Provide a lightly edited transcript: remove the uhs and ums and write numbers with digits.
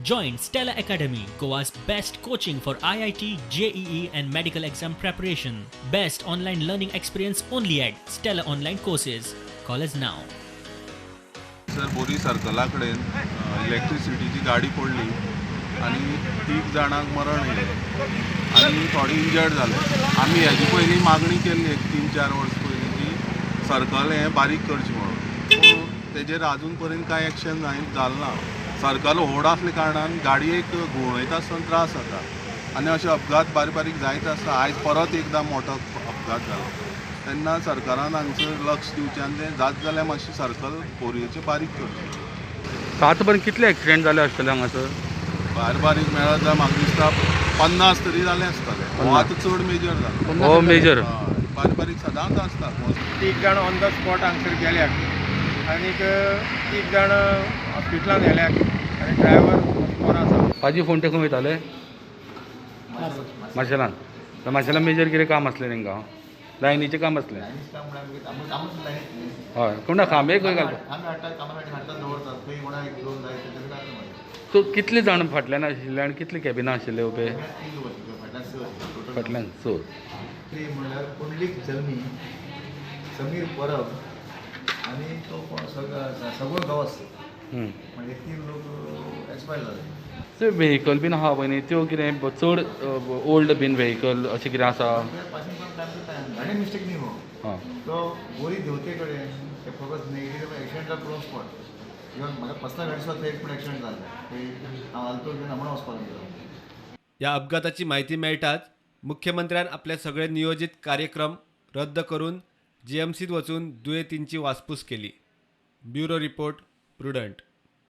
Join Stella Academy, Goa's best coaching for IIT, JEE, and medical exam preparation. Best online learning experience only at Stella Online Courses. Call us now. Sir, बोरी सर्कला कडेन इलेक्ट्रिसिटीची गाडी पडली आनी तीग जाणांक मरण आयलें आनी थोडे इंजर्ड जाले. आमी हेजे पयलीं मागणी केल्ली एक 3-4 वर्स पयलीं की सर्कल हें बारीक करचें म्हणून, पूण तेजेर आजून पर्यंत कांय एक्शन जालें ना. सर्कल व्हड आसल्या कारणान गाडयेक घुंवडयता आसतना त्रास जाता आनी अशे अपघात बारीक बारीक जायत आसता. आयज परत एकदां मोठो अपघात जालो तेन्ना सरकारान हांगसर लक्ष दिवचें आनी तें जाता जाल्यार मातशें सर्कल बोरयेचें बारीक करचें. आतां पर्यंत कितले एक्सिडेंट जाले आसतले हांगासर? बारीक बारीक मेळत जाल्यार म्हाका दिसता 50 तरी जाले आसतले. हो आतां चड मेजर जालो. हो मेजर. हय, बारीक बारीक सदांच आसता. तीग जाण ऑन the spot हांगसर गेल्यात आनीक तीग जाण हॉस्पिटलान व्हेल्यात आनी ड्रायव्हर बरो आसा. पाजी फोंडे खंय वयताले? माशेलान. माशेलान मेजर कितें काम आसलें तेंकां? लायनीचें काम आसलें. लायनीच काम म्हळ्यार आमगें कामूच लायनीच न्ही. हय, कोण ना खांबे खंय घालता? आमी हाडटात, कामासाठी हाडटात, दवरतात थंय, कोणाक एक दोन जाय ते जाता मागीर. सो कितले जाण फाटल्यान आशिल्ले आनी कितले कॅबिनां आशिल्ले उबे? फाटल्यान तीन लोक आशिल्ले, फाटल्यान स आशिल्ले टोटल. फाटल्यान स. थ्री म्हणल्यार पुंडलीक जल्मी, समीर परब आनी तो कोण सगळो गवस, म्हणजे तीन लोक एक्सपायर जाले. सो व्हेकल बीन आहा पळय न्ही, त्यो कितें चड ओल्ड बीन व्हेकल अशें कितें आसा? पासिंग पण टायम टू टायम गाडी मिस्टेक न्ही हो. तो बोरी देंवते कडेन ते फकत negative accident prone spot. Even म्हाका पर्सनल गाडी सुद्दां थंय एक पण एक्सिडेंट जाल्ले थंय. हांव आल्तो घेवन म्हणून वचपाक लागलो. ह्या अपघाताची म्हायती मेळटाच मुख्यमंत्र्यान आपले सगळे नियोजित कार्यक्रम रद्द करून जीएमसीत वचून दुयेंतींची वासपूस केली. Bureau report, Prudent.